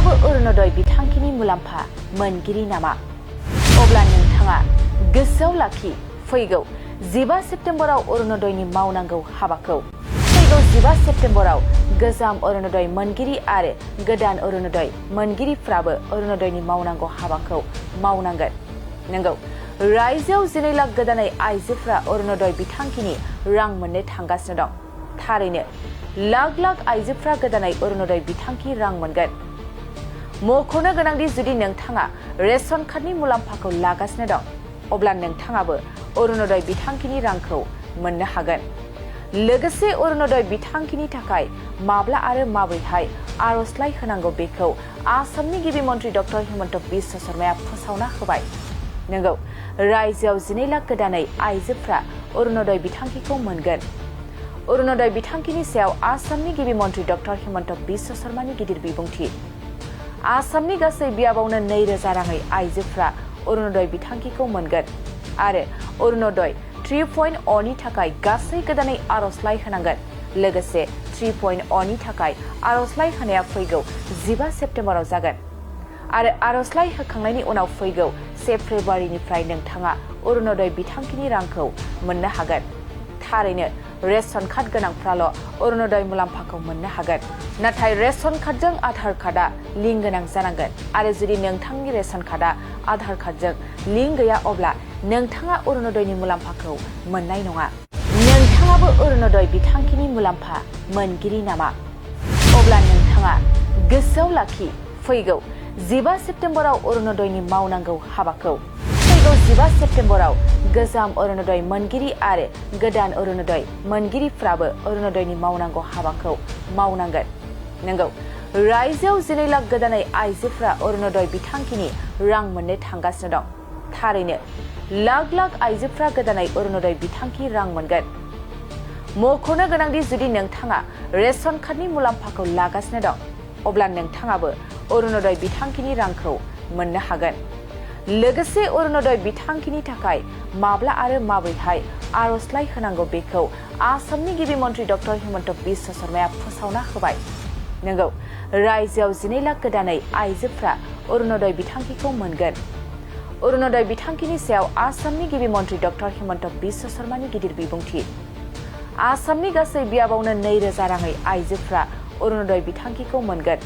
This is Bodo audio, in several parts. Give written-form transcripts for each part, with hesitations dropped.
नोंथाङाबो अरुणोदय बिथांखिनि मुलाम्फा मोनगिरि नामा? अब्ला नोंथाङा गोसोआव लाखि फैगौ 15 सेप्तेम्बराव अरुणोदयनि मावनांगौ हाबाखौ। फैगौ 15 सेप्तेम्बराव गोजाम अरुणोदय मोनगिरि आरो गोदान अरुणोदय मोनगिरिफ्राबो अरुणोदयनि मावनांगौ हाबाखौ मावनांगोन। नंगौ, रायजोआव 12 लाख गोदानै आइजोफ्रा अरुणोदय बिथांखिनि रां मोननो थांगासिनो दं। थारैनो लाख लाख आइजोफ्रा गोदानै अरुणोदय बिथांखि रां मोनगोन। मख'नो गोनांदि जुदि नोंथाङा रेशन कार्डनि मुलाम्फाखौ लागासिनो दं, अब्ला नोंथाङाबो अरुणोदय बिथांखिनि रांखौ मोननो हागोन। लोगोसे अरुणोदय बिथांखिनि थाखाय माब्ला आरो माबोरैहाय आर'जलाइ होनांगौ बेखौ आसामनि गिबि मन्थ्रि डक्टर हिमन्त बिश्व शर्माया फोसावना होबाय। नंगौ, रायजोआव 12 लाख गोदानै आइजोफ्रा अरुणोदय बिथांखिखौ मोनगोन। अरुणोदय बिथांखिनि सायाव आसामनि गिबि मन्थ्रि डक्टर हिमन्त बिश्व शर्मानि गिदिर बिबुंथि। आसामनि गासै बियाबावनो 2,000 राङै आइजोफ्रा अरुणोदय बिथांखिखौ मोनगोन आरो अरुणोदय 3.0 नि थाखाय गासै गोदानै आर'जलाइ होनांगोन। लोगोसे 3.0 नि थाखाय आर'जलाइ होनाया फैगौ 15 सेप्तेम्बराव जागोन आरो आर'जलाइ होखांनायनि उनाव फैगौ 1 फेब्रुवारिनिफ्राय नोंथाङा अरुणोदय बिथांखिनि रांखौ मोननो हागोन। थारैनो रेशन कार्ड गोनांफ्राल' अरुणोदय मुलाम्फाखौ मोननो हागोन। नाथाय रेशन कार्डजों आधार कार्डआ लिंक गोनां जानांगोन आरो जुदि नोंथांनि रेशन कार्डआ आधार कार्डजों लिंक गैया, अब्ला नोंथाङा अरुणोदयनि मुलाम्फाखौ मोननाय नङा। नोंथाङाबो अरुणोदय बिथांखिनि मुलाम्फा मोनगिरि नामा? अब्ला नोंथाङा गोसोआव लाखि फैगौ 15 सेप्तेम्बराव अरुणोदयनि मावनांगौ हाबाखौ। फैगौ 15 सेप्तेम्बराव गोजाम अरुणोदय मोनगिरि आरो गोदान अरुणोदय मोनगिरिफ्राबो अरुणोदयनि मावनांगौ हाबाखौ मावनांगोन। नंगौ, रायजोआव 12 लाख गोदानै आइजोफ्रा अरुणोदय बिथांखिनि रां मोननो थांगासिनो दं। थारैनो लाख लाख आइजोफ्रा गोदानै अरुणोदय बिथांखि रां मोनगोन। मख'नो गोनांदि जुदि नोंथाङा रेशन कार्डनि मुलाम्फाखौ लागासिनो दं, अब्ला नोंथाङाबो अरुणोदय बिथांखिनि रांखौ मोननो हागोन। लोगोसे अरुणोदय बिथांखिनि थाखाय माब्ला आरो माबोरैहाय आर'जलाइ होनांगौ बेखौ आसामनि गिबि मन्थ्रि डक्टर हिमन्त बिश्व शर्माया फोसावना होबाय। नंगौ, रायजोआव 12 लाख गोदानै आइजोफ्रा अरुणोदय बिथांखिखौ मोनगोन। अरुणोदय बिथांखिनि सायाव आसामनि गिबि मन्थ्रि डक्टर हिमन्त बिश्व शर्मानि गिदिर बिबुंथि। आसामनि गासै बियाबावनो 2,000 राङै आइजोफ्रा अरुणोदय बिथांखिखौ मोनगोन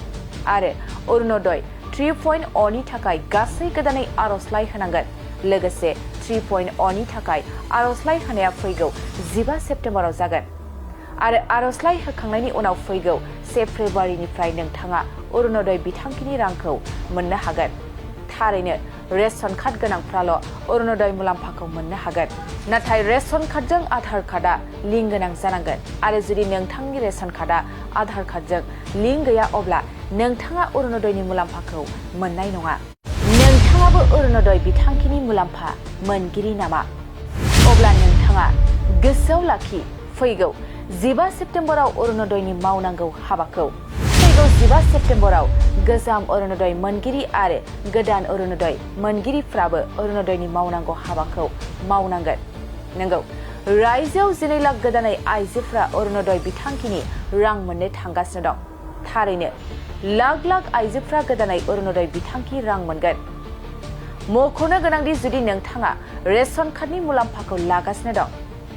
आरो अरुणोदय 3.0 नि थाखाय गासै गोदानै आर'जलाइ होनांगोन। लोगोसे 3.0 नि थाखाय आर'जलाइ होनाया फैगौ 15 सेप्तेम्बराव जागोन आरो आर'जलाइ होखांनायनि उनाव फैगौ 1 फेब्रुवारिनिफ्राय नोंथाङा अरुणोदय बिथांखिनि रांखौ मोननो हागोन। थारैनो रेशन कार्ड गोनांफ्राल' अरुणोदय मुलाम्फाखौ मोननो हागोन। नाथाय रेशन कार्डजों आधार कार्डआ लिंक गोनां जानांगोन आरो जुदि नोंथांनि रेशन कार्डआ आधार कार्डजों लिंक गैया, अब्ला नोंथाङा अरुणोदयनि मुलाम्फाखौ मोननाय नङा। नोंथाङाबो अरुणोदय बिथांखिनि मुलाम्फा मोनगिरि नामा? अब्ला नोंथाङा गोसोआव लाखि फैगौ 15 सेप्तेम्बराव अरुणोदयनि मावनांगौ हाबाखौ। फैगौ 15 सेप्तेम्बराव गोजाम अरुणोदय मोनगिरि आरो गोदान अरुणोदय मोनगिरिफ्राबो अरुणोदयनि मावनांगौ हाबाखौ मावनांगोन। नंगौ, रायजोआव 12 लाख गोदानै आइजोफ्रा अरुणोदय बिथांखिनि रां मोननो थांगासिनो दं। थारैनो लाख लाख आइजोफ्रा गोदानै अरुणोदय बिथांखि रां मोनगोन। मख'नो गोनांदि जुदि नोंथाङा रेशन कार्डनि मुलाम्फाखौ लागासिनो दं,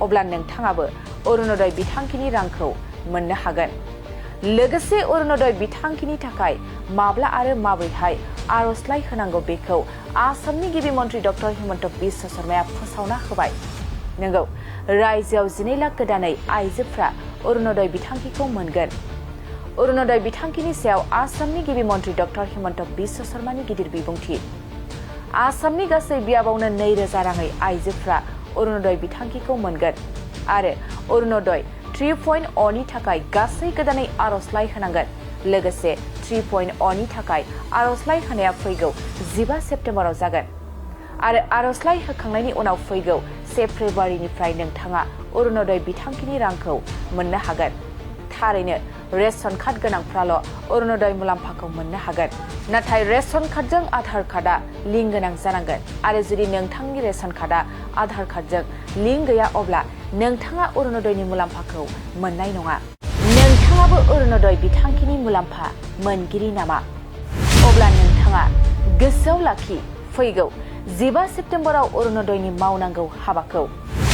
अब्ला नोंथाङाबो अरुणोदय बिथांखिनि रांखौ मोननो हागोन। लोगोसे अरुणोदय बिथांखिनि थाखाय माब्ला आरो माबोरैहाय आर'जलाइ होनांगौ बेखौ आसामनि गिबि मन्थ्रि डक्टर हिमन्त बिश्व शर्माया फोसावना होबाय। नंगौ, रायजोआव 12 लाख गोदानै आइजोफ्रा अरुणोदय बिथांखिखौ मोनगोन। अरुणोदय बिथांखिनि सायाव आसामनि गिबि मन्थ्रि डक्टर हिमन्त बिश्व शर्मानि गिदिर बिबुंथि। आसामनि गासै बियाबावनो 2,000 राङै आइजोफ्रा अरुणोदय बिथांखिखौ मोनगोन आरो अरुणोदय 3.0 नि थाखाय गासै गोदानै आर'जलाइ होनांगोन। लोगोसे 3.0 नि थाखाय आर'जलाइ होनाया फैगौ 15 सेप्तेम्बराव जागोन आरो आर'जलाइ होखांनायनि उनाव फैगौ 1 फेब्रुवारिनिफ्राय नोंथाङा अरुणोदय बिथांखिनि रांखौ मोननो हागोन। थारैनो रेशन कार्ड गोनांफ्राल' अरुणोदय मुलाम्फाखौ मोननो हागोन। नाथाय रेशन कार्डजों आधार कार्डआ लिंक गोनां जानांगोन आरो जुदि नोंथांनि रेशन कार्डआ आधार कार्डजों लिंक गैया, अब्ला नोंथाङा अरुणोदयनि मुलाम्फाखौ मोननाय नङा। नोंथाङाबो अरुणोदय बिथांखिनि मुलाम्फा मोनगिरि नामा? अब्ला नोंथाङा गोसोआव लाखि फैगौ 15 सेप्तेम्बराव अरुण'दयनि मावनांगौ हाबाखौ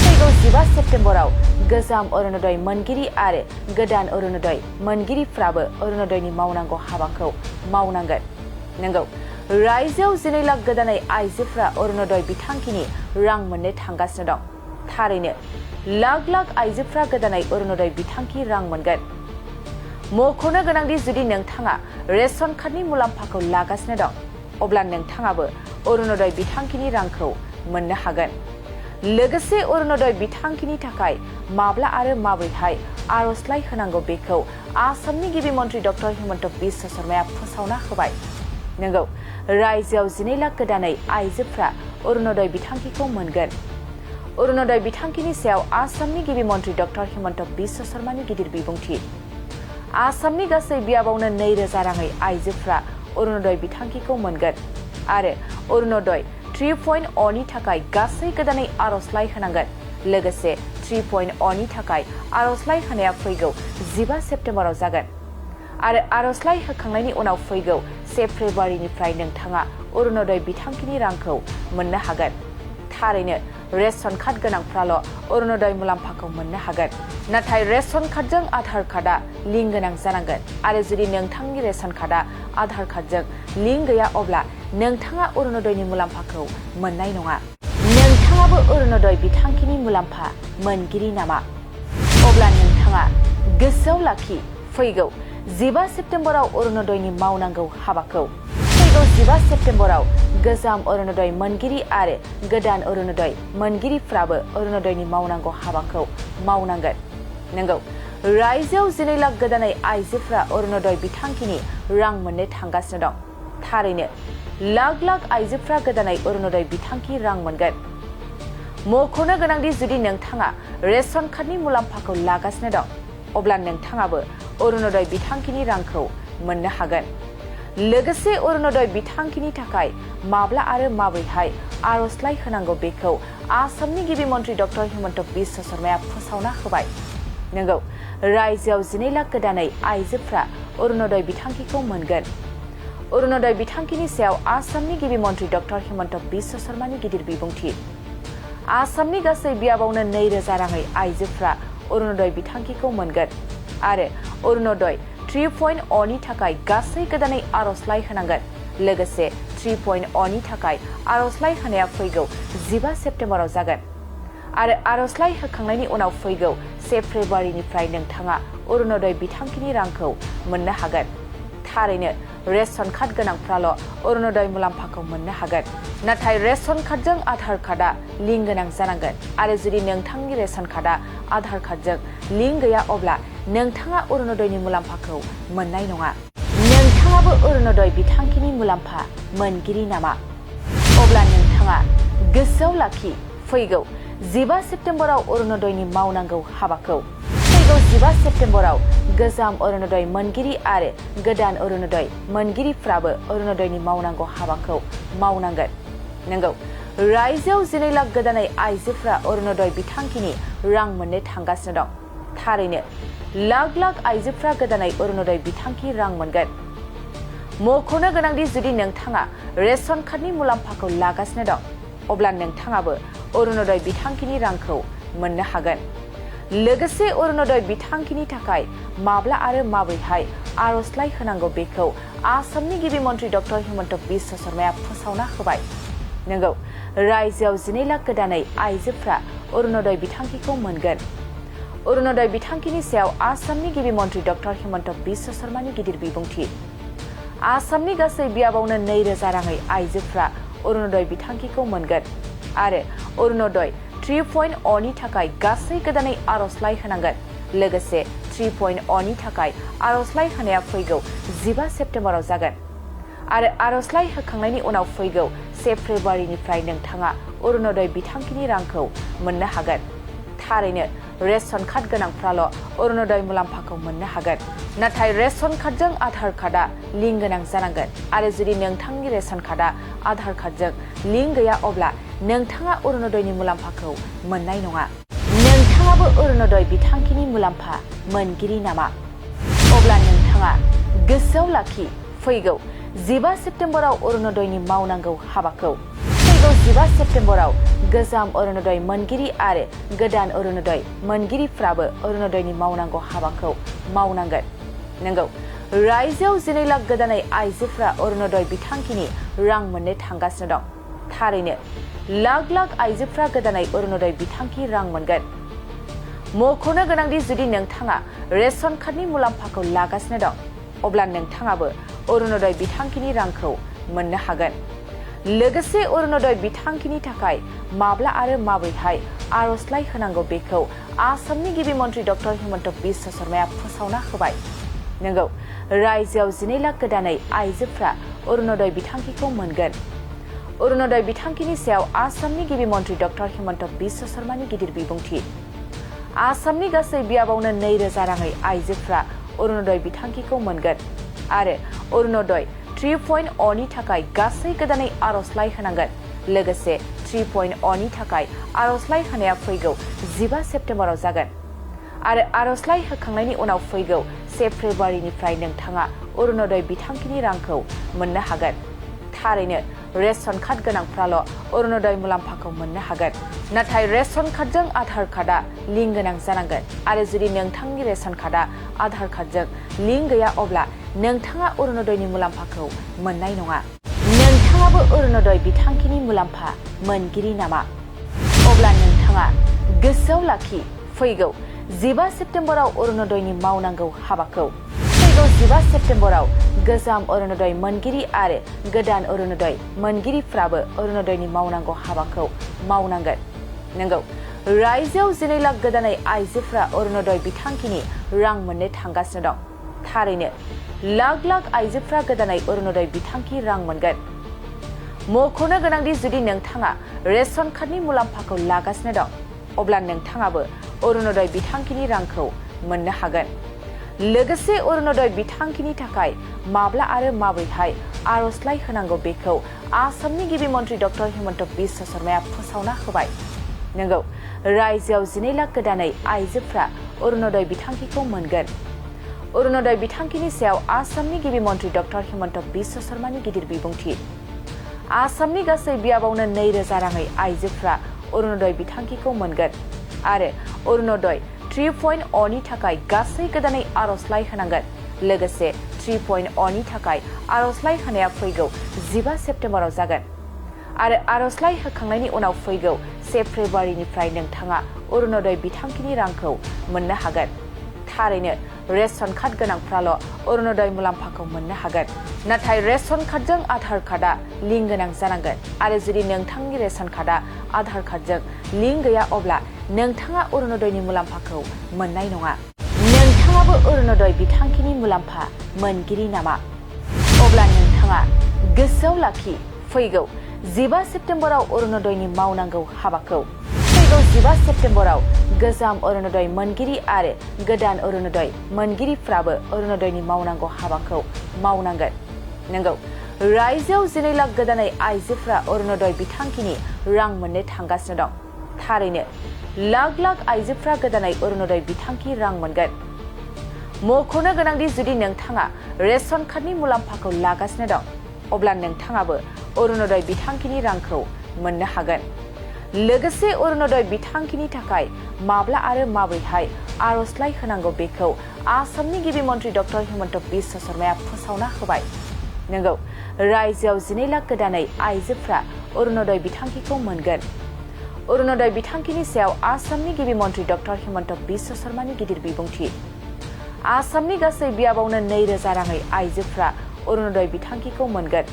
फैगौ 15 सेप्तेम्बराव गोजाम अरुण'दय मोनगिरि आरो गोदान अरुण'दय मोनगिरिफ्राबो अरुण'दयनि मावनांगौ हाबाखौ मावनांगोन। नंगौ, रायजोआव 12 लाख गोदानै आइजोफ्रा अरुण'दय बिथांखिनि रां मोननो थांगासिनो दं। थारैनो लाख लाख आइजोफ्रा गोदानै अरुण'दय बिथांखि रां मोनगोन। मख'नो गोनांदि जुदि नोंथाङा रेशन कार्डनि मुलाम्फाखौ लागासिनो दं अब्ला नोंथाङाबो अरुण'दय बिथांखिनि रांखौ मोननो हागोन। लोगोसे अरुण'दय बिथांखिनि थाखाय माब्ला आरो माबोरैहाय आर'जलाइ होनांगौ बेखौ आसामनि गिबि मन्थ्रि डक्टर हिमन्त बिश्व शर्माया फोसावना होबाय। नंगौ, रायजोआव 12 लाख गोदानै आइजोफ्रा अरुण'दय बिथांखिखौ मोनगोन। अरुण'दय बिथांखिनि सायाव आसामनि गिबि मन्थ्रि डक्टर हिमन्त बिश्व शर्मानि गिदिर बिबुंथि। आसामनि गासै बियाबावनो 2,000 राङै आइजोफ्रा अरुण'दय बिथांखिखौ मोनगोन आरो अरुण'दय 3.0 नि थाखाय गासै गोदानै आर'जलाइ होनांगोन। लोगोसे 3.0 नि थाखाय आर'जलाइ होनाया फैगौ 15 सेप्तेम्बराव जागोन आरो आर'जलाइ होखांनायनि उनाव फैगौ 1 फेब्रुवारिनिफ्राय नोंथाङा अरुण'दय बिथांखिनि रांखौ मोननो हागोन। थारैनो रेशन कार्ड गोनांफ्राल' अरुण'दय मुलाम्फाखौ मोननो हागोन। नाथाय रेशन कार्डजों आधार कार्डआ लिंक गोनां जानांगोन आरो जुदि नोंथांनि रेशन कार्डआ आधार कार्डजों लिंक गैया अब्ला नोंथाङा अरुण'दयनि मुलाम्फाखौ मोननाय नङा। नोंथाङाबो अरुण'दय बिथांखिनि मुलाम्फा मोनगिरि नामा? अब्ला नोंथाङा गोसोआव लाखि फैगौ 15 सेप्तेम्बराव अरुण'दयनि मावनांगौ हाबाखौ फैगौ 15 सेप्तेम्बराव गोजाम अरुण'दय मोनगिरि आरो गोदान अरुण'दय मोनगिरिफ्राबो अरुण'दयनि मावनांगौ हाबाखौ मावनांगोन। नंगौ, रायजोआव 12 लाख गोदानै आइजोफ्रा अरुण'दय बिथांखिनि रां मोननो थांगासिनो दं। थारैनो लाख लाख आइजोफ्रा गोदानै अरुण'दय बिथांखि रां मोनगोन। मख'नो गोनांदि जुदि नोंथाङा रेशन कार्डनि मुलाम्फाखौ लागासिनो दं अब्ला नोंथाङाबो अरुण'दय बिथांखिनि रांखौ मोननो हागोन। लोगोसे अरुण'दय बिथांखिनि थाखाय माब्ला आरो माबोरैहाय आर'जलाइ होनांगौ बेखौ आसामनि गिबि मन्थ्रि डक्टर हिमन्त बिश्व शर्माया फोसावना होबाय। नंगौ, रायजोआव 12 लाख गोदानै आइजोफ्रा अरुण'दय बिथांखिखौ मोनगोन। अरुण'दय बिथांखिनि सायाव आसामनि गिबि मन्थ्रि डक्टर हिमन्त बिश्व शर्मानि गिदिर बिबुंथि। आसामनि गासै बियाबावनो 2,000 राङै आइजोफ्रा अरुण'दय बिथांखिखौ मोनगोन आरो अरुण'दय 3.0 नि थाखाय गासै गोदानै आर'जलाइ होनांगोन। लोगोसे 3.0 नि थाखाय आर'जलाइ होनाया फैगौ 15 सेप्तेम्बराव जागोन आरो आर'जलाइ होखांनायनि उनाव फैगौ 1 फेब्रुवारिनिफ्राय नोंथाङा अरुण'दय बिथांखिनि रांखौ मोननो हागोन। थारैनो रेशन कार्ड गोनांफ्राल' अरुण'दय मुलाम्फाखौ मोननो हागोन। नाथाय रेशन कार्डजों आधार कार्डआ लिंक गोनां जानांगोन आरो जुदि नोंथांनि रेशन कार्डआ आधार कार्डजों लिंक गैया अब्ला नोंथाङा अरुण'दयनि मुलाम्फाखौ मोननाय नङा। नोंथाङाबो अरुण'दय बिथांखिनि मुलाम्फा मोनगिरि नामा? अब्ला नोंथाङा गोसोआव लाखि फैगौ 15 सेप्तेम्बराव अरुण'दयनि मावनांगौ हाबाखौ फैगौ 15 सेप्तेम्बराव गोजाम अरुण'दय मोनगिरि आरो गोदान अरुण'दय मोनगिरिफ्राबो अरुण'दयनि मावनांगौ हाबाखौ मावनांगोन। नंगौ, रायजोआव 12 लाख गोदानै आइजोफ्रा अरुण'दय बिथांखिनि रां मोननो थांगासिनो दं। थारैनो लाख लाख आइजोफ्रा गोदानै अरुण'दय बिथांखि रां मोनगोन। मख'नो गोनांदि जुदि नोंथाङा रेशन कार्डनि मुलाम्फाखौ लागासिनो दं अब्ला नोंथाङाबो अरुण'दय बिथांखिनि रांखौ मोननो हागोन। लोगोसे अरुण'दय बिथांखिनि थाखाय माब्ला आरो माबोरैहाय आर'जलाइ होनांगौ बेखौ आसामनि गिबि मन्थ्रि डक्टर हिमन्त बिश्व शर्माया फोसावना होबाय। नंगौ, रायजोआव 12 लाख गोदानै आइजोफ्रा अरुण'दय बिथांखिखौ मोनगोन। अरुण'दय बिथांखिनि सायाव आसामनि गिबि मन्थ्रि डक्टर हिमन्त बिश्व शर्मानि गिदिर बिबुंथि। आसामनि गासै बियाबावनो 2,000 राङै आइजोफ्रा अरुण'दय बिथांखिखौ मोनगोन आरो अरुण'दय 3.0 नि थाखाय गासै गोदानै आर'जलाइ होनांगोन। लोगोसे 3.0 नि थाखाय आर'जलाइ होनाया फैगौ 15 सेप्तेम्बराव जागोन आरो आर'जलाइ होखांनायनि उनाव फैगौ 1 फेब्रुवारिनिफ्राय नोंथाङा अरुण'दय बिथांखिनि रांखौ मोननो हागोन। थारैनो रेशन कार्ड गोनांफ्राल' अरुण'दय मुलाम्फाखौ मोननो हागोन। नाथाय रेशन कार्डजों आधार कार्डआ लिंक गोनां जानांगोन आरो जुदि नोंथांनि रेशन कार्डआ आधार कार्डजों लिंक गैया अब्ला नोंथाङा अरुण'दयनि मुलाम्फाखौ मोननाय नङा। नोंथाङाबो अरुण'दय बिथांखिनि मुलाम्फा मोनगिरि नामा? अब्ला नोंथाङा गोसोआव लाखि फैगौ 15 सेप्तेम्बराव अरुणोदयनि मावनांगौ हाबाखौ फैगौ 15 सेप्तेम्बराव गोजाम अरुणोदय मोनगिरि आरो गोदान अरुणोदय मोनगिरिफ्राबो अरुणोदयनि मावनांगौ हाबाखौ मावनांगोन। नंगौ, रायजोआव 12 लाख गोदानै आइजोफ्रा अरुणोदय बिथांखिनि रां मोननो थांगासिनो दं। थारैनो लाख लाख आइजोफ्रा गोदानै अरुणोदय बिथांखि रां मोनगोन। मख'नो गोनांदि जुदि नोंथाङा रेशन कार्डनि मुलाम्फाखौ लागासिनो दं, अब्ला नोंथाङाबो अरुणोदय बिथांखिनि रांखौ मोननो हागोन। लोगोसे अरुणोदय बिथांखिनि थाखाय माब्ला आरो माबोरैहाय आर'जलाइ होनांगौ बेखौ आसामनि गिबि मन्थ्रि डक्टर हिमन्त बिश्व शर्माया फोसावना होबाय। नंगौ, रायजोआव 12 लाख गोदानै आइजोफ्रा अरुणोदय बिथांखिखौ मोनगोन। अरुणोदय बिथांखिनि सायाव आसामनि गिबि मन्थ्रि डक्टर हिमन्त बिश्व शर्मानि गिदिर बिबुंथि। आसामनि गासै बियाबावनो 2,000 राङै आइजोफ्रा अरुणोदय बिथांखिखौ मोनगोन आरो अरुणोदय 3.0 नि थाखाय गासै गोदानै आर'जलाइ होनांगोन। लोगोसे 3.0 नि थाखाय आर'जलाइ होनाया फैगौ 15 सेप्तेम्बराव जागोन आरो आर'जलाइ होखांनायनि उनाव फैगौ 1 फेब्रुवारिनिफ्राय नोंथाङा अरुणोदय बिथांखिनि रांखौ मोननो हागोन। थारैनो रेशन कार्ड गोनांफ्राल' अरुणोदय मुलाम्फाखौ मोननो हागोन। नाथाय रेशन कार्डजों आधार कार्डआ लिंक गोनां जानांगोन आरो जुदि नोंथांनि रेशन कार्डआ आधार कार्डजों लिंक गैया अब्ला नोंथाङा अरुणोदयनि मुलाम्फाखौ मोननाय नङा। नोंथाङाबो अरुणोदय बिथांखिनि मुलाम्फा मोनगिरि नामा? अब्ला नोंथाङा गोसोआव लाखि फैगौ 15 सेप्तेम्बराव अरुणोदयनि मावनांगौ हाबाखौ फैगौ 15 सेप्तेम्बराव गोजाम अरुणोदय मोनगिरि आरो गोदान अरुणोदय मोनगिरिफ्राबो अरुणोदयनि मावनांगौ हाबाखौ मावनांगोन। नंगौ, रायजोआव 12 लाख गोदानै आइजोफ्रा अरुणोदय बिथांखिनि रां मोननो थांगासिनो दं। थारैनो लाख लाख आइजोफ्रा गोदानै अरुणोदय बिथांखि रां मोनगोन। मख'नो गोनांदि जुदि नोंथाङा रेशन कार्डनि मुलाम्फाखौ लागासिनो दं, अब्ला नोंथाङाबो अरुणोदय बिथांखिनि रांखौ मोननो हागोन। लोगोसे अरुणोदय बिथांखिनि थाखाय माब्ला आरो माबोरैहाय आर'जलाइ होनांगौ बेखौ आसामनि गिबि मन्थ्रि डक्टर हिमन्त बिश्व शर्माया फोसावना होबाय। नंगौ, रायजोआव 12 लाख गोदानै आइजोफ्रा अरुणोदय बिथांखिखौ मोनगोन। अरुणोदय बिथांखिनि सायाव आसामनि गिबि मन्थ्रि डक्टर हिमन्त बिश्व शर्मानि गिदिर बिबुंथि। आसामनि गासै बियाबावनो 2,000 राङै आइजोफ्रा अरुणोदय बिथांखिखौ मोनगोन आरो अरुणोदय 3.0 नि थाखाय गासै गोदानै आर'जलाइ होनांगोन। लोगोसे 3.0 नि थाखाय आर'जलाइ होनाया फैगौ 15 सेप्तेम्बराव जागोन आरो आर'जलाइ होखांनायनि उनाव फैगौ 1 फेब्रुवारिनिफ्राय नोंथाङा अरुणोदय बिथांखिनि रांखौ मोननो हागोन। थारैनो रेशन कार्ड गोनांफ्राल' अरुणोदय मुलाम्फाखौ मोननो हागोन। नाथाय रेशन कार्डजों आधार कार्डआ लिंक गोनां जानांगोन आरो जुदि नोंथांनि रेशन कार्डआ आधार कार्डजों लिंक गैया अब्ला नोंथाङा अरुणोदयनि मुलाम्फाखौ मोननाय नङा। नोंथाङाबो अरुणोदय बिथांखिनि मुलाम्फा मोनगिरि नामा? अब्ला नोंथाङा गोसोआव लाखि फैगौ 15 सेप्तेम्बराव अरुणोदयनि मावनांगौ हाबाखौ फैगौ 15 सेप्तेम्बराव गोजाम अरुणोदय मोनगिरि आरो गोदान अरुणोदय मोनगिरिफ्राबो अरुणोदयनि मावनांगौ हाबाखौ मावनांगोन। नंगौ, रायजोआव 12 लाख गोदानै आइजोफ्रा अरुणोदय बिथांखिनि रां मोननो थांगासिनो दं। थारैनो लाख लाख आइजोफ्रा गोदानै अरुणोदय बिथांखि रां मोनगोन। मख'नो गोनांदि जुदि नोंथाङा रेशन कार्डनि मुलाम्फाखौ लागासिनो दं, अब्ला नोंथाङाबो अरुणोदय बिथांखिनि रांखौ मोननो हागोन। लोगोसे अरुणोदय बिथांखिनि थाखाय माब्ला आरो माबोरैहाय आर'जलाइ होनांगौ बेखौ आसामनि गिबि मन्थ्रि डक्टर हिमन्त बिश्व शर्माया फोसावना होबाय। नंगौ, रायजोआव 12 लाख गोदानै आइजोफ्रा अरुणोदय बिथांखिखौ मोनगोन। अरुणोदय बिथांखिनि सायाव आसामनि गिबि मन्थ्रि डक्टर हिमन्त बिश्व शर्मानि गिदिर बिबुंथि। आसामनि गासै बियाबावनो 2,000 राङै आइजोफ्रा अरुणोदय बिथांखिखौ मोनगोन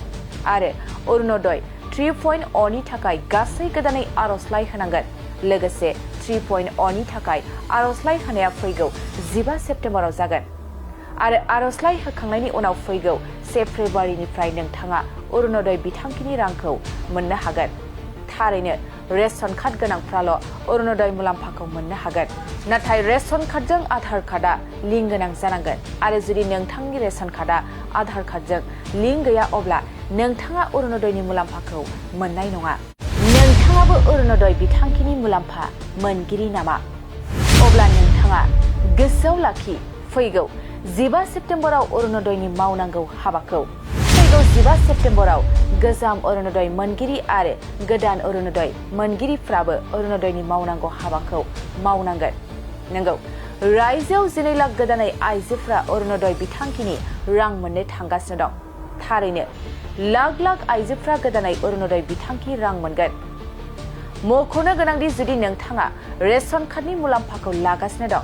आरो अरुणोदय 3.0 नि थाखाय गासै गोदानै आर'जलाइ होनांगोन। लोगोसे 3.0 नि थाखाय आर'जलाइ होनाया फैगौ 15 सेप्तेम्बराव जागोन आरो आर'जलाइ होखांनायनि उनाव फैगौ 1 फेब्रुवारिनिफ्राय नोंथाङा अरुणोदय बिथांखिनि रांखौ मोननो हागोन। थारैनो रेशन कार्ड गोनांफ्राल' अरुणोदय मुलाम्फाखौ मोननो हागोन। नाथाय रेशन कार्डजों आधार कार्डआ लिंक गोनां जानांगोन आरो जुदि नोंथांनि रेशन कार्डआ आधार कार्डजों लिंक गैया अब्ला नोंथाङा अरुणोदयनि मुलाम्फाखौ मोननाय नङा। नोंथाङाबो अरुणोदय बिथांखिनि मुलाम्फा मोनगिरि नामा? अब्ला नोंथाङा गोसोआव लाखि फैगौ 15 सेप्टेम्बराव अरुणोदयनि मावनांगौ हाबाखौ फैगौ 15 सेप्टेम्बराव गोजाम अरुणोदय मोनगिरि आरो गोदान अरुणोदय मोनगिरिफ्राबो अरुणोदयनि मावनांगौ हाबाखौ मावनांगोन। नंगौ, रायजोआव 12 लाख गोदानै आइजोफ्रा अरुणोदय बिथांखिनि रां मोननो थांगासिनो दं। थारैनो लाख लाख आइजोफ्रा गोदानै अरुणोदय बिथांखि रां मोनगोन। मख'नो गोनांदि जुदि नोंथाङा रेशन कार्डनि मुलाम्फाखौ लागासिनो दं,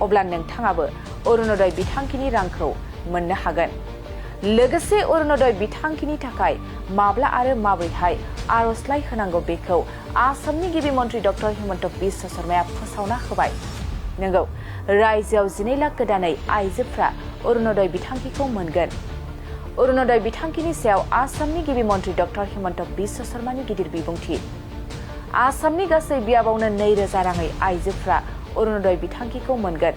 अब्ला नोंथाङाबो अरुणोदय बिथांखिनि रांखौ मोननो हागोन। लोगोसे अरुणोदय बिथांखिनि थाखाय माब्ला आरो माबोरैहाय आर'जलाइ होनांगौ बेखौ आसामनि गिबि मन्थ्रि डक्टर हिमन्त बिश्व शर्माया फोसावना होबाय। नंगौ, रायजोआव 12 लाख गोदानै आइजोफ्रा अरुणोदय बिथांखिखौ मोनगोन। अरुणोदय बिथांखिनि सायाव आसामनि गिबि मन्थ्रि डक्टर हिमन्त बिश्व शर्मानि गिदिर बिबुंथि। आसामनि गासै बियाबावनो 2,000 राङै आइजोफ्रा अरुणोदय बिथांखिखौ मोनगोन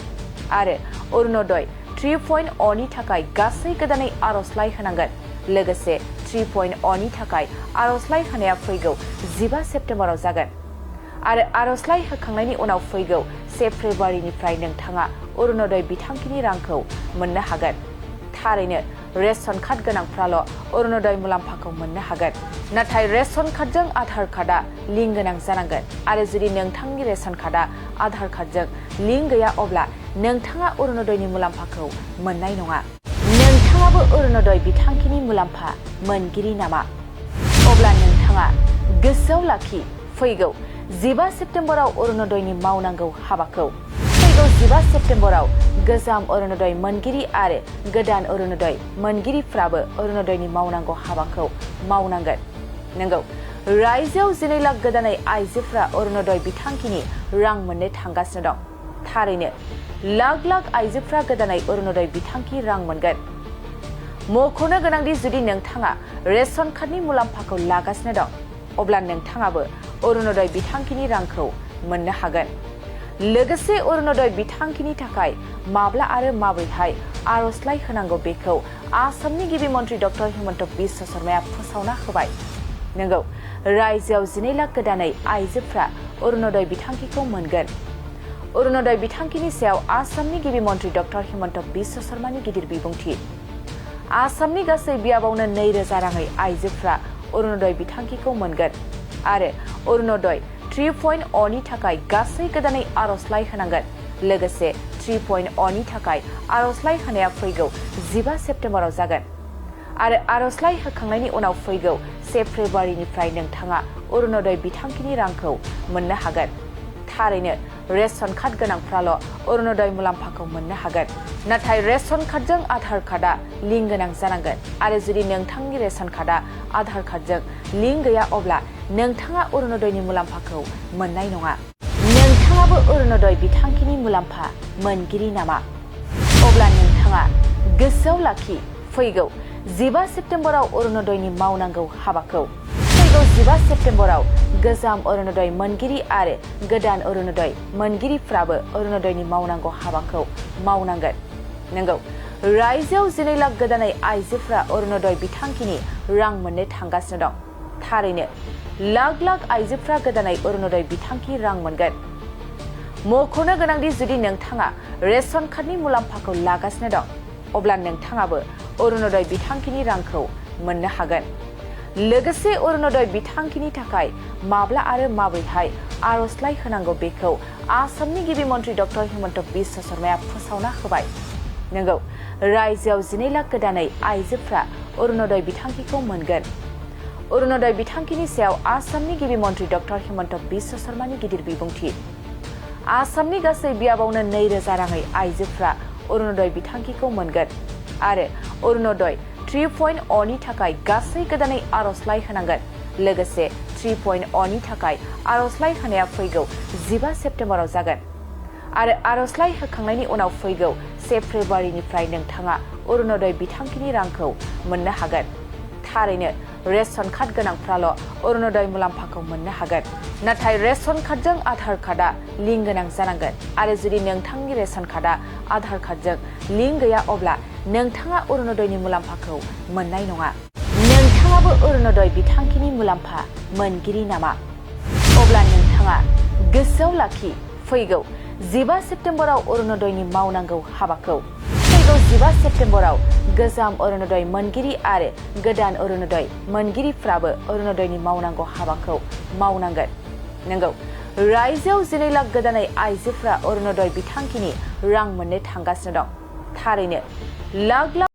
आरो अरुणोदय 3.0 नि थाखाय गासै गोदानै आर'जलाइ होनांगोन। लोगोसे 3.0 नि थाखाय आर'जलाइ होनाया फैगौ 15 सेप्टेम्बराव जागोन आरो आर'जलाइ होखांनायनि उनाव फैगौ 1 फेब्रुवारिनिफ्राय नोंथाङा अरुणोदय बिथांखिनि रांखौ मोननो हागोन। थारैनो रेशन कार्ड गोनांफ्राल' अरुणोदय मुलाम्फाखौ मोननो हागोन। नाथाय रेशन कार्डजों आधार कार्डआ लिंक गोनां जानांगोन आरो जुदि नोंथांनि रेशन कार्डआ आधार कार्डजों लिंक गैया अब्ला नोंथाङा अरुणोदयनि मुलाम्फाखौ मोननाय नङा। नोंथाङाबो अरुणोदय बिथांखिनि मुलाम्फा मोनगिरि नामा? अब्ला नोंथाङा गोसोआव लाखि, फैगौ 15 सेप्टेम्बराव अरुणोदयनि मावनांगौ हाबाखौ फैगौ 15 सेप्टेम्बराव गोजाम अरुणोदय मोनगिरि आरो गोदान अरुणोदय मोनगिरिफ्राबो अरुणोदयनि मावनांगौ हाबाखौ मावनांगोन। नंगौ, रायजोआव 12 लाख गोदानै आइजोफ्रा अरुणोदय बिथांखिनि रां मोननो थांगासिनो दं। थारैनो लाख लाख आइजोफ्रा गोदानै अरुणोदय बिथांखि रां मोनगोन। मख'नो गोनांदि जुदि नोंथाङा रेशन कार्डनि मुलाम्फाखौ लागासिनो दं, अब्ला नोंथाङाबो अरुणोदय बिथांखिनि रांखौ मोननो हागोन। लोगोसे अरुणोदय बिथांखिनि थाखाय माब्ला आरो माबोरैहाय आर'जलाइ होनांगौ बेखौ आसामनि गिबि मन्थ्रि डक्टर हिमन्त बिश्व शर्माया फोसावना होबाय। नंगौ, रायजोआव 12 लाख गोदानै आइजोफ्रा अरुणोदय बिथांखिखौ मोनगोन। अरुणोदय बिथांखिनि सायाव आसामनि गिबि मन्थ्रि डक्टर हिमन्त बिश्व शर्मानि गिदिर बिबुंथि। आसामनि गासै बियाबावनो 2,000 राङै आइजोफ्रा अरुणोदय बिथांखिखौ मोनगोन आरो अरुणोदय 3.0 नि थाखाय गासै गोदानै आर'जलाइ होनांगोन। लोगोसे 3.0 नि थाखाय आर'जलाइ होनाया फैगौ 15 सेप्टेम्बराव जागोन आरो आर'जलाइ होखांनायनि उनाव फैगौ 1 फेब्रुवारिनिफ्राय नोंथाङा अरुणोदय बिथांखिनि रांखौ मोननो हागोन। थारैनो रेशन कार्ड गोनांफ्राल' अरुणोदय मुलाम्फाखौ मोननो हागोन। नाथाय रेशन कार्डजों आधार कार्डआ लिंक गोनां जानांगोन आरो जुदि नोंथांनि रेशन कार्डआ आधार कार्डजों लिंक गैया अब्ला नोंथाङा अरुणोदयनि मुलाम्फाखौ मोननाय नङा। नोंथाङाबो अरुणोदय बिथांखिनि मुलाम्फा मोनगिरि नामा? अब्ला नोंथाङा गोसोआव लाखि, फैगौ 15 सेप्टेम्बराव अरुणोदयनि मावनांगौ हाबाखौ फैगौ 15 सेप्टेम्बराव गोजाम अरुणोदय मोनगिरि आरो गोदान अरुणोदय मोनगिरिफ्राबो अरुणोदयनि मावनांगौ हाबाखौ मावनांगोन। नंगौ, रायजोआव 12 लाख गोदानै आइजोफ्रा अरुणोदय बिथांखिनि रां मोननो थांगासिनो दं। थारैनो लाख लाख आइजोफ्रा गोदानै अरुणोदय बिथांखि रां मोनगोन। मख'नो गोनांदि जुदि नोंथाङा रेशन कार्डनि मुलाम्फाखौ लागासिनो दं, अब्ला नोंथाङाबो अरुणोदय बिथांखिनि रांखौ मोननो हागोन। लोगोसे अरुणोदय बिथांखिनि थाखाय माब्ला आरो माबोरैहाय आर'जलाइ होनांगौ बेखौ आसामनि गिबि मन्थ्रि डक्टर हिमन्त बिश्व शर्माया फोसावना होबाय। नंगौ, रायजोआव 12 लाख गोदानै आइजोफ्रा अरुणोदय बिथांखिखौ मोनगोन। अरुणोदय बिथांखिनि सायाव आसामनि गिबि मन्थ्रि डक्टर हिमन्त बिश्व शर्मानि गिदिर बिबुंथि। आसामनि गासै बियाबावनो 2,000 राङै आइजोफ्रा अरुणोदय बिथांखिखौ मोनगोन आरो अरुणोदय 3.0 नि थाखाय गासै गोदानै आर'जलाइ होनांगोन। लोगोसे 3.0 नि थाखाय आर'जलाइ होनाया फैगौ 15 सेप्टेम्बराव जागोन आरो आर'जलाइ होखांनायनि उनाव फैगौ 1 फेब्रुवारिनिफ्राय नोंथाङा अरुणोदय बिथांखिनि रांखौ मोननो हागोन। थारैनो रेशन कार्ड गोनांफ्राल' अरुणोदय मुलाम्फाखौ मोननो हागोन। नाथाय रेशन कार्डजों आधार कार्डआ लिंक गोनां जानांगोन आरो जुदि नोंथांनि रेशन कार्डआ आधार कार्डजों लिंक गैया अब्ला नोंथाङा अरुणोदयनि मुलाम्फाखौ मोननाय नङा। नोंथाङाबो अरुणोदय बिथांखिनि मुलाम्फा मोनगिरि नामा? अब्ला नोंथाङा गोसोआव लाखि, फैगौ 15 सेप्टेम्बराव अरुणोदयनि मावनांगौ हाबाखौ फैगौ 15 सेप्तेम्बराव गोजाम अरुणोदय मोनगिरि आरो गोदान अरुणोदय मोनगिरिफ्राबो अरुणोदयनि मावनांगौ हाबाखौ मावनांगोन। नंगौ, रायजोआव 12 लाख गोदानै आइजोफ्रा अरुणोदय बिथांखिनि रां मोननो थांगासिनो दं। थारैनो लाख लाख